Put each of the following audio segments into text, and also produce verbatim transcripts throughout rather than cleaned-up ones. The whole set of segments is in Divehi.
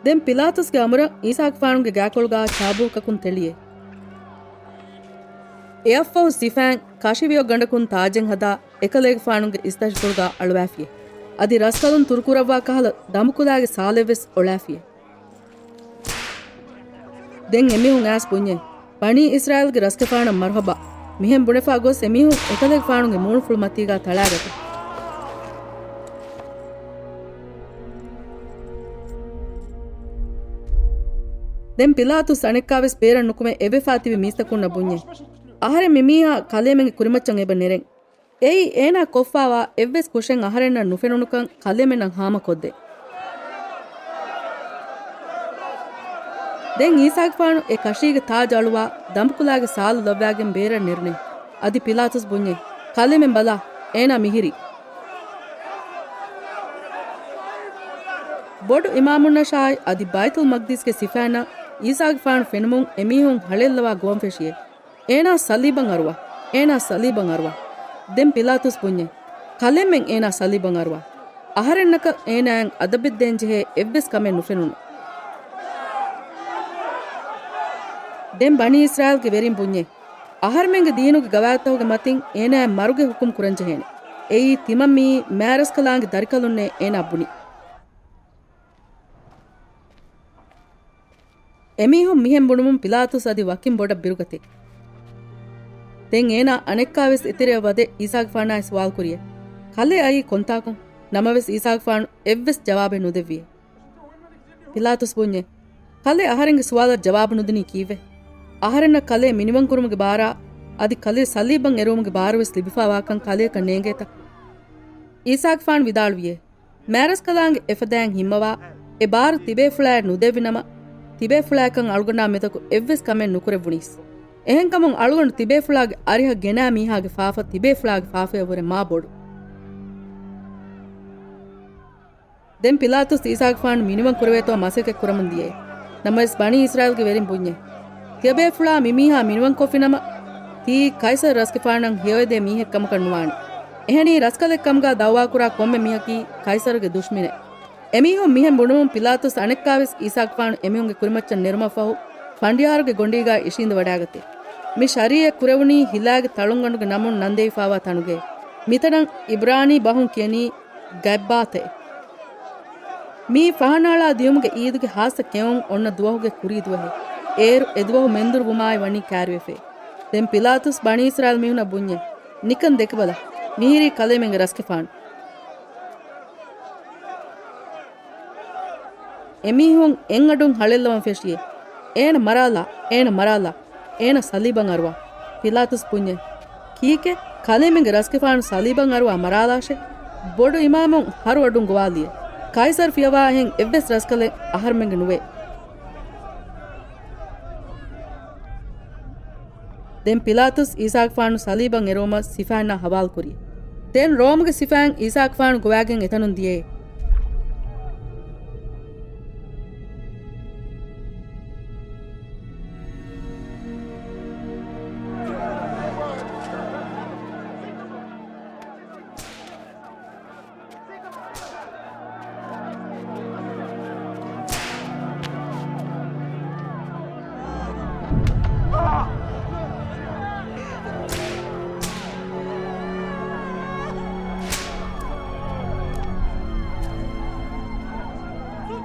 ދެން ޕިލާތުސްގެ އަމުރަށް އީސާގެފާނުގެ ގާކޮޅުގާ ޗާބޫކަކުން ތެޅިއޭ. އެއަށްފަހު ސިފައިން ކަށިވިޔޮ ގަނޑަކުން ތާޖެއް ހަދާ، އެކަލޭގެފާނުގެ އިސްތަށިފުޅުގާ އަޅުވާފިޔޭ. އަދި ރަސްކަލުން ތުރުކުރައްވާ ކަހަލަ ދަނބުކުލާގެ ސާލެއްވެސް އޮޅާފިޔޭ. ދެން އެމީހުން އައިސް ބުންޏޭ، ބަނީ އިސްރާއީލްގެ ރަސްގެފާނަށް މަރުހަބާ. މިހެން ބުނެފާ ގޮސް އެމީހުން އެކަލޭގެފާނުގެ މޫނުފުޅު މަތީގާ ތަޅާގަތީ. ދެން ޕިލާތުސް އަނެއްކާވެސް ބޭރަށް ނުކުމެ އެއްވެފާ ތިބި މީސްތަކުންނަށް ބުންޏޭ، އަހަރެން މިމީހާ ކަލޭމެންގެ ކުރިމައްޗަށް އެބަ ނެރެން. އެއީ އޭނާ ކޮށްފާވާ އެއްވެސް ކުށެއް އަހަރެންނަށް ނުފެނުނުކަން ކަލޭމެންނަށް ހާމަކޮށްދޭ. ދެން އީސާގެފާނު އެ ކަށީގެ ތާޖް އަޅުވާ ދަނބުކުލާގެ ސާލު ލައްވާގެން ބޭރަށް ނެރުނޭ. އަދި ޕިލާތުސް ބުންޏޭ، ކަލޭމެން ބަލާ، އޭނާ މިހިރީ. ބޮޑު އިމާމުންނަށާއި އަދި ބައިތުލް މަގްދިސްގެ ސިފައިންނަށް އީސާގެފާނު ފެނުމުން އެމީހުން ހަޅޭއްލަވާ ގޮވަން ފެށިއޭ. އޭނާ ސަލީބަށް އަރުވާ! އޭނާ ސަލީބަށް އަރުވާ! ދެން ޕިލާތުސް ބުންޏޭ، ކަލޭމެން އޭނާ ސަލީބަށް އަރުވާ! އަހަރެންނަކަށް އޭނާއަށް އަދަބެއް ދޭންޖެހޭ އެއްވެސް ކަމެއް ނުފެނުނު. ދެން ބަނީ އިސްރާއީލްގެ ވެރިން ބުންޏޭ، އަހަރެމެންގެ ދީނުގެ ގަވާއިދުތަކުގެ މަތިން އޭނާއަށް މަރުގެ ހުކުމް ކުރަންޖެހޭނެ. އެއީ ތިމަން މިއީ މާތްރަސްކަލާނގެ ދަރިކަލުންނޭ އޭނާ ބުނީ. އެމީހުން މިހެން ބުނުމުން ޕިލާތުސް އަދި ވަކިން ބޮޑަށް ބިރުގަތޭ. ދެން އޭނާ އަނެއްކާވެސް އެތެރެއަށް ވަދެ އީސާގެފާނާއި ސުވާލު ކުރިއޭ، ކަލޭ އައީ ކޮންތާކުން؟ ނަމަވެސް އީސާގެފާނު އެއްވެސް ޖަވާބެއް ނުދެއްވިއޭ. ޕިލާތުސް ބުންޏޭ، ކަލޭ އަހަރެންގެ ސުވާލަށް ޖަވާބު ނުދިނީ ކީއްވެ؟ އަހަރެންނަށް ކަލޭ މިނިވަންކުރުމުގެ ބާރާ އަދި ކަލޭ ސަލީބަށް އެރުވުމުގެ ބާރުވެސް ލިބިފާވާކަން ކަލެޔަކަށް ނޭނގޭތަ؟ އީސާގެފާނު ވިދާޅުވިއޭ، މާތްރަސްކަލާނގެ އެފަދައިން ހިންމަވާ، އެ ބާރު ތިބޭފުޅާއަށް ނުދެއްވިނަމަ، ތިބޭފުޅާޔަކަށް އަޅުގަނޑާ މެދަކު އެއްވެސް ކަމެއް ނުކުރެއްވުނީސް. އެހެންކަމުން އަޅުގަނޑު ތިބޭފުޅާގެ އަރިހަށް ގެނާ މީހާގެ ފާފަ ތިބޭފުޅާގެ ފާފަޔަށްވުރެ މާ ބޮޑު. ދެން ޕިލާތުސް އީސާގެފާނު މިނިވަން ކުރެވޭތޯ މަސައްކަތް ކުރަމުން ދިޔައޭ. ނަމަވެސް ބަނީ އިސްރާއީލްގެ ވެރިން ބުންޏޭ، ތިޔަބޭފުޅާ މިމީހާ މިނިވަންކޮށްފިނަމަ، ތީ ކައިސަރު ރަސްގެފާނަށް ހެޔޮއެދޭ މީހެއް ކަމަކަށް ނުވާނެ. އެހެނީ ރަސްކަލެއް ކަމުގާ ދައުވާކުރާ ކޮންމެ މީހަކީ ކައިސަރުގެ ދުޝްމިނެއް. އެމީހުން މިހެން ބުނުމުން ޕިލާތުސް އަނެއްކާވެސް އީސާގެފާނު އެމީހުންގެ ކުރިމައްޗަށް ނެރުމަށްފަހު، ފަނޑިޔާރުގެ ގޮނޑީގާ އިށީނދެވަޑާގަތޭ. މި ޝަރީއަތް ކުރެވުނީ ހިލާގެ ތަޅުންގަނޑުގެ ނަމުން ނަންދެވިފާވާ ތަނުގައޭ. މިތަނަށް އިބްރާނީ ބަހުން ކިޔަނީ ގައްބާތައޭ. މީ ފަހަނައަޅާ ދިޔުމުގެ އީދުގެ ހާއްސަ ކެއުން އޮންނަ ދުވަހުގެ ކުރީ ދުވަހެއް. އޭރު އެދުވަހު މެންދުރު ވުމާއި ވަނީ ކާރިވެފައި. ދެން ޕިލާތުސް ބަނީ އިސްރާއީލް މީހުނަށް ބުންޏޭ، ނިކަން ދެކެބަލަ، މިހިރީ ކަލޭމެންގެ ރަސްގެފާނު. އެމީހުން އެއްއަޑުން ހަޅޭއްލަވަން ފެށިއޭ، އޭނަ މަރާލާ، އޭނަ މަރާލާ، އޭނަ ސަލީބަށް އަރުވާ. ޕިލާތުސް ބުންޏޭ، ކީކޭ؟ ކަލޭމެންގެ ރަސްގެފާނު ސަލީބަށް އަރުވާ މަރާލާށޭ؟ ބޮޑު އިމާމުން ހަރު އަޑުން ގޮވާލިއޭ. ކައިސަރު ފިޔަވާ އެހެން އެއްވެސް ރަސްކަލެއް އަހަރުމެންގެ ނުވޭ. ދެން ޕިލާތުސް އީސާގެފާނު ސަލީބަށް އެރުވުމަށް ސިފައިންނާ ހަވާލުކުރި. ދެން ރޯމުގެ ސިފައިން އީސާގެފާނު ގޮވާގެން އެތަނުން ދިޔައޭ.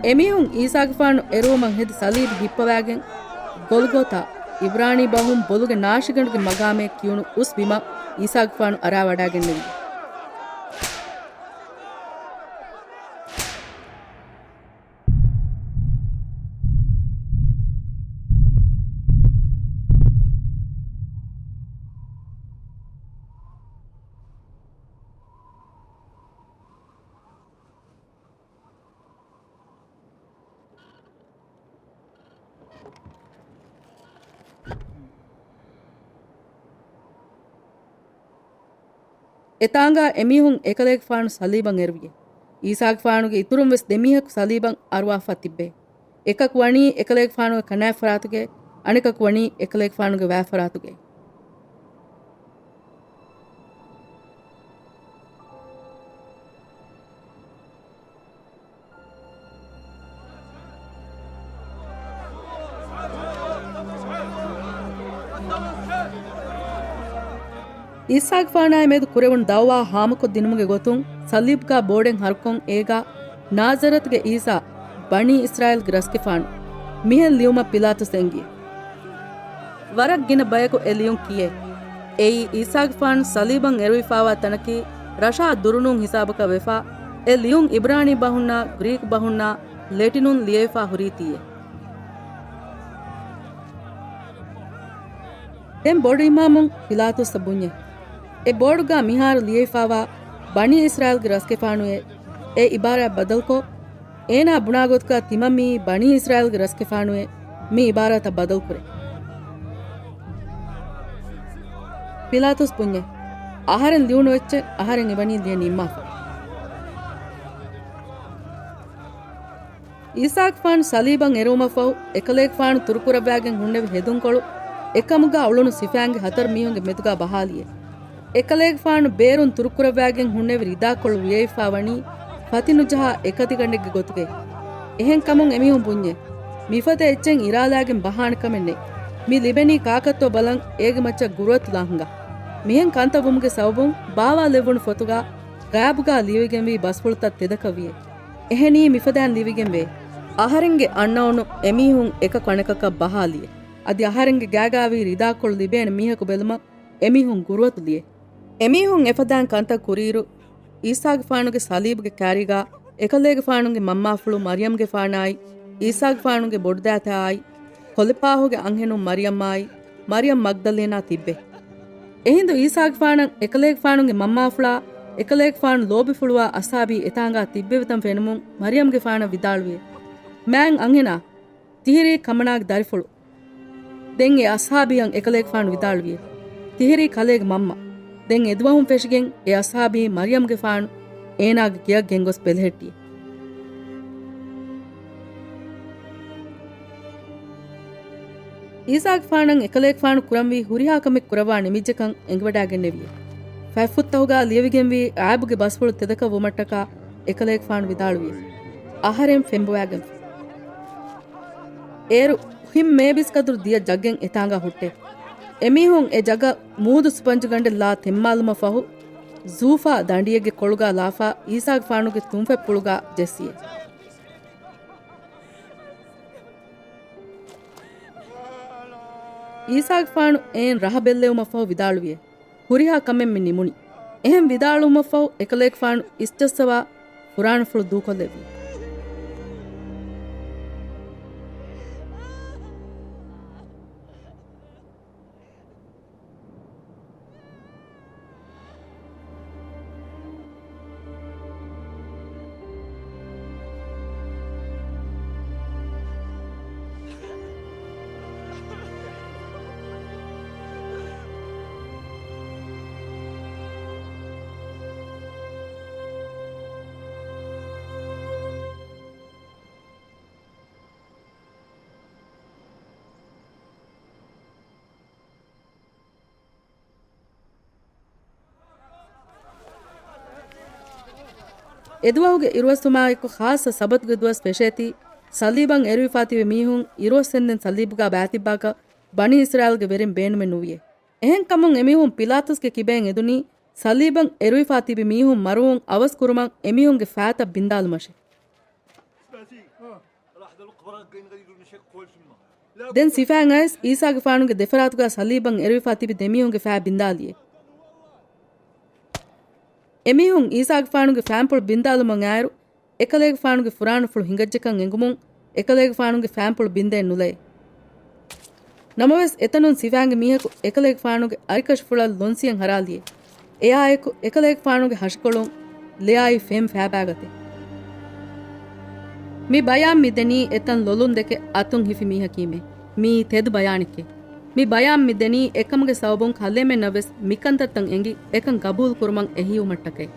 އެމީހުން އީސާގެފާނު އެރުވުމަށް ހެދި ސަލީބު ހިއްޕަވާގެން، ގޮލްގޯތާ، އިބްރާނީ ބަހުން ބޮލުގެ ނާށިގަނޑުގެ މަގާމޭ ކިޔުނު އުސް ބިމަށް އީސާގެފާނު އަރާވަޑާގެންނެވި. އެތާނގާ އެމީހުން އެކަލޭގެފާނު ސަލީބަށް އެރުވިއޭ. އީސާގެފާނުގެ އިތުރުން ވެސް ދެމީހަކު ސަލީބަށް އަރުވާފަ ތިއްބޭ. އެކަކު ވަނީ އެކަލޭގެފާނުގެ ކަނާތް ފަރާތުގައޭ، އަނެކަކު ވަނީ އެކަލޭގެފާނުގެ ވާތް ފަރާތުގައޭ. އީސާގެފާނާއި މެދު ކުރެވުނު ދައުވާ ހާމަކޮށްދިނުމުގެ ގޮތުން ޞަލީބުގާ ބޯޑެއް ހަރުކޮށް އޭގާ ނާޒަރަތުގެ އީސާ، ބަނީ އިސްރާއީލްގެ ރަސްގެފާނު މިހެން ލިޔުމަށް ޕިލާތުސް އެނގިއެވެ. ވަރަށް ގިނަ ބަޔަކު އެ ލިޔުން ކިޔޭ. އެއީ އީސާގެފާނު ޞަލީބަށް އެރުވިފާވާ ތަނަކީ ރަށާ ދުރުނޫން ހިސާބަކަށް ވެފާ، އެ ލިޔުން އިބްރާނީ ބަހުންނާ، ގްރީކް ބަހުންނާ، ލެޓިނުން ލިޔެވިފާ ހުރީތީއޭ. ދެން ބޮޑު އިމާމު ޕިލާތުސްއަށް ބުންޏެވެ. އެ ބޯޑުގާ މިހާރު ލިޔެވިފާވާ ބަނީ އިސްރާއީލްގެ ރަސްގެފާނުއޭ، އެ އިބާރާތް ބަދަލުކޮށް، އޭނާ ބުނާ ގޮތުގާ ތިމަން މިއީ ބަނީ އިސްރާއީލްގެ ރަސްގެފާނުއޭ، މި އިބާރާތަށް ބަދަލުކުރޭ. ޕިލާތުސް ބުންޏެވެ. އަހަރެން ލިޔުނު އެއްޗެއް އަހަރެން އެވަނީ ލިޔެ ނިންމާފަ. އީސާގެފާނު ޞަލީބަށް އެރުވުމަށްފަހު، އެކަލޭގެފާނު ތުރުކުރައްވާގެން ހުންނެވި ހެދުންކޮޅު އެކަމުގާ އުޅުނު ސިފައިންގެ ހަތަރު މީހުންގެ މެދުގާ ބަހާލިއެވެ. އެކަލޭގެފާނު ބޭރުން ތުރުކުރައްވާގެން ހުންނެވި ރިދާކޮޅު ވިޔައިފާ ވަނީ ފަތިނުޖަހާ އެކަތިގަނޑެއްގެ ގޮތުގައި. އެހެންކަމުން އެމީހުން ބުންޏެވެ. މިފަދަ އެއްޗެއް އިރާލާގެން ބަހާނެ ކަމެއް ނެތް. މި ލިބެނީ ކާކަށްތޯ ބަލަން އޭގެ މައްޗަށް ގުރުއަތުލާ ހިނގާ. މިހެން ކަންތައް ވުމުގެ ސަބަބުން ބާވާލެއްވުނު ފޮތުގާ ޣައިބުގާ ލިޔެވިގެންވީ ބަސްފުޅުތައް ތެދަކަށްވިއެވެ. އެހެނީ މިފަދައިން ލިޔެވިގެންވޭ. އަހަރެންގެ އަންނައުނު އެމީހުން އެކަކު އަނެކަކަށް ބަހާލިއެވެ. އަދި އަހަރެންގެ ގާގާވީ ރިދާކޮޅު ލިބޭނެ މީހަކު ބެލުމަށް އެމީހުން ގުރުއަތުލިއެވެ. އެމީހުން އެފަދައިން ކަންތައް ކުރިއިރު، އީސާގެފާނުގެ ޞަލީބުގެ ކާރީގާ އެކަލޭގެފާނުގެ މަންމާފުޅު މަރްޔަމްގެފާނާއި، އީސާގެފާނުގެ ބޮޑުދައިތާއާއި، ކޮލެޕާހުގެ އަންހެނުން މަރްޔަމްއާއި، މަރްޔަމް މަގްދަލޭނާ ތިއްބެވެ. އެހިނދު އީސާގެފާނަށް އެކަލޭގެފާނުގެ މަންމާފުޅާ، އެކަލޭގެފާނު ލޯބިފުޅުވާ އަޞްޙާބީ އެތާނގާ ތިއްބެވިތަން ފެނުމުން މަރްޔަމްގެފާނަށް ވިދާޅުވިއެވެ. މާތް އަންހެނާ، ތިހިރީ ކަމަނާގެ ދަރިފުޅު. ދެން އެ އަޞްޙާބީއަށް އެކަލޭގެފާނު ވިދާޅުވިއެވެ. ތިހިރީ ކަލޭގެ މަންމަ. ދެން އެދުވަހުން ފެށިގެން އެ އަޞްޙާބީ މަރްޔަމްގެފާނު އޭނާގެ ގެޔަށް ގެންގޮސް ބެލެހެއްޓިއެވެ. އީސާގެފާނަށް އެކަލޭގެފާނު ކުރަންވީ ހުރިހާ ކަމެއް ކުރައްވާ ނިމިއްޖެކަން އެނގިވަޑައިގެންނެވިއެވެ. ފަތްފުށްތަހުގާ ލިޔެވިގެންވީ އައިބުގެ ބަސްފުޅު ތެދަކަށް ވުމަށްޓަކާ އެކަލޭގެފާނު ވިދާޅުވިއެވެ. އަހަރެން ފެންބޮވާގެންފި. އޭރު ހިން މޭބިސް ކަދުރު ދިޔަ ޖައްގެއް އެތާނގާ ހުއްޓެވެ. އެމީހުން އެ ޖަގަ މޫދު ސްޕަންޖުގަނޑެއް ލާ ތެންމާލުމަށްފަހު، ޒޫފާ ދަނޑިއެއްގެ ކޮޅުގާ ލާފާ އީސާގެފާނުގެ ތުންފަތްޕުޅުގާ ޖެއްސިއެވެ. އީސާގެފާނު އެއިން ރަހަ ބެއްލެވުމަށްފަހު ވިދާޅުވިއެވެ. ހުރިހާ ކަމެއް މި ނިމުނީ. އެހެން ވިދާޅުވުމަށްފަހު އެކަލޭގެފާނު އިސްޖައްސަވާ ފުރާނަފުޅު ދޫކޮށްލެއްވި. އެދުވަހުގެ އިރުއޮއްސުމާއެކު ޚާއްޞަ ސަބަތުގެ ދުވަސް ފެށޭތީ، ޞަލީބަށް އެރުވިފާ ތިބި މީހުން އިރުއޮއްސެން ދެން ޞަލީބުގާ ބައިތިއްބާކަށް ބަނީ އިސްރާއީލްގެ ވެރިން ބޭނުމެއް ނުވިއެވެ. އެހެންކަމުން އެމީހުން ޕިލާތުސްގެ ކިބައިން އެދުނީ ޞަލީބަށް އެރުވިފާ ތިބި މީހުން މަރުވުން އަވަސް ކުރުމަށް އެމީހުންގެ ފައިތައް ބިންދާލުމަށެވެ. ދެން ސިފައިން އައިސް އީސާގެފާނުގެ ދެފަރާތުގާ ޞަލީބަށް އެރުވިފާ ތިބި ދެމީހުންގެ ފައި ބިންދާލިއެވެ. އެމީހުން އީސާގެފާނުގެ ފައިންޕުޅު ބިންދާލުމަށް އާއިރު، އެކަލޭގެފާނުގެ ފުރާނަފުޅު ހިނގައްޖެކަން އެނގުމުން، އެކަލޭގެފާނުގެ ފައިންޕުޅު ބިންދައެއް ނުލައި. ނަމަވެސް، އެތަނުން ސިފައިންގެ މީހަކު އެކަލޭގެފާނުގެ އަރިކަށިފުޅަށް ލޮންސިއެއް ހަރާލިއެވެ. އެއާއެކު، އެކަލޭގެފާނުގެ ހަށިކޮޅުން ލެއާއި ފެން ފައިބާގަތެވެ. މި ބަޔާން މި ދެނީ އެތަން ލޮލުން ދެކެ އަތުން ހިފި މީހަކީމެ. މީ ތެދު ބަޔާނެކޭ. މި ބަޔާން މި ދެނީ އެކަމުގެ ސަބަބުން ކަލޭމެންނަށް ވެސް މިކަންތައްތައް އެނގި އެކަން ގަބޫލު ކުރުމަށް އެހީވުމަށްޓަކައި.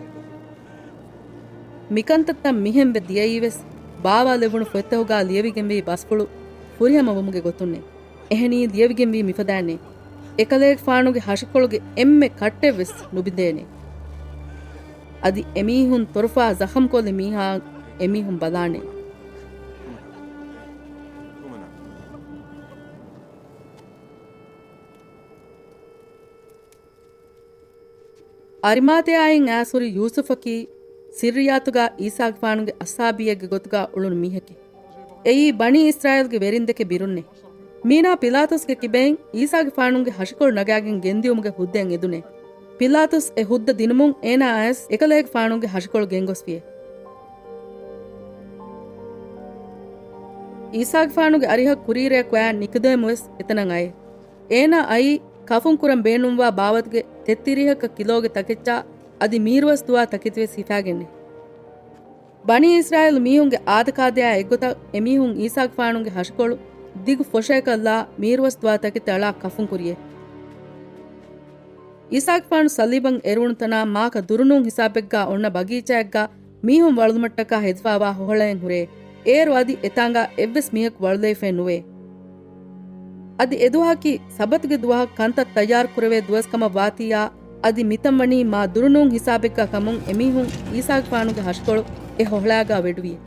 މިކަންތައްތައް މިހެން ވެ ދިޔައީވެސް، ބާވާލެވުނު ފޮތްތަކުގާ ލިޔެވިގެންވީ ބަސްފުޅު ފުރިހަމަ ވުމުގެ ގޮތުންނޭ. އެހެނީ ލިޔެވިގެންވީ މިފަދައިންނޭ. އެކަލޭގެފާނުގެ ހަށިކޮޅުގެ އެންމެ ކައްޓެއްވެސް ނުބިނދޭނެ. އަދި އެމީހުން ތޮރުފާ ޒަޚަމްކޮށްލި މީހާއަށް އެމީހުން ބަލާނެ. އަރިމާތެޔާއިން އައިސް ހުރި ޔޫސުފަކީ ސިއްރިއްޔާތުގަ އީސާގެފާނުގެ އަޞްޙާބީއެއްގެ ގޮތުގަ އުޅުނު މީހެކޭ. އެއީ ބަނީ އިސްރާއީލްގެ ވެރިންދެކެ ބިރުންނޭ. މީނާ ޕިލާތުސްގެ ކިބައިން އީސާގެފާނުގެ ހަށިކޮޅު ނަގާގެން ގެންދިއުމުގެ ހުއްދައިން އެދުނޭ. ޕިލާތުސް އެ ހުއްދަ ދިނުމުން އޭނާ އައިސް އެކަލޭގެފާނުގެ ހަށިކޮޅު ގެންގޮސްފިޔޭ. އީސާގެފާނުގެ އަރިހަށް ކުރީރެއަކު އައި ނިކުދޭމުވެސް އެތަނަށް އައޭ. އޭނާ އައީ ކަފުން ކުރަން ބޭނުންވާ ބާވަތުގެ ތެއްތިރީހަކަށް ކިލޯގެ ތަކެއްޗާ އަދި މީރުވަސް ދުވާ ތަކެތިވެސް ހިފާގެންނޭ. ބަނީ އިސްރާއީލް މީހުންގެ އާދަކާދަޔާ އެއްގޮތަށް އެމީހުން އީސާގެފާނުގެ ހަށިކޮޅު ދިގު ފޮށައަކަށްލާ މީރުވަސް ދުވާ ތަކެތި އަޅާ ކަފުން ކުރިޔޭ. އީސާގެފާނު ޞަލީބަށް އެރުވުނު ތަނާ މާކަ ދުރުނޫން ހިސާބެއްގާ އޮންނަ ބަގީޗާއެއްގާ މީހުން ވަޅުލުމަށްޓަކާ ހެދިފާވާ ހޮހޮޅައެއް ހުރޭ. އޭރު އަދި އެތާނގާ އެއްވެސް މީހަކު ވަޅުލައިފައެއް ނުވޭ. އަދި އެދުވަހަކީ ސަބަތުގެ ދުވަހަށް ކަންތައް ތައްޔާރު ކުރެވޭ ދުވަސް ކަމަށް ވާތީއާ، އަދި މިތަން ވަނީ މާ ދުރުނޫން ހިސާބެއްގާ ކަމުން އެމީހުން އީސާގެފާނުގެ ހަށިކޮޅު އެ ހޮހޮޅާގާ ވެޑުވިޔޭ.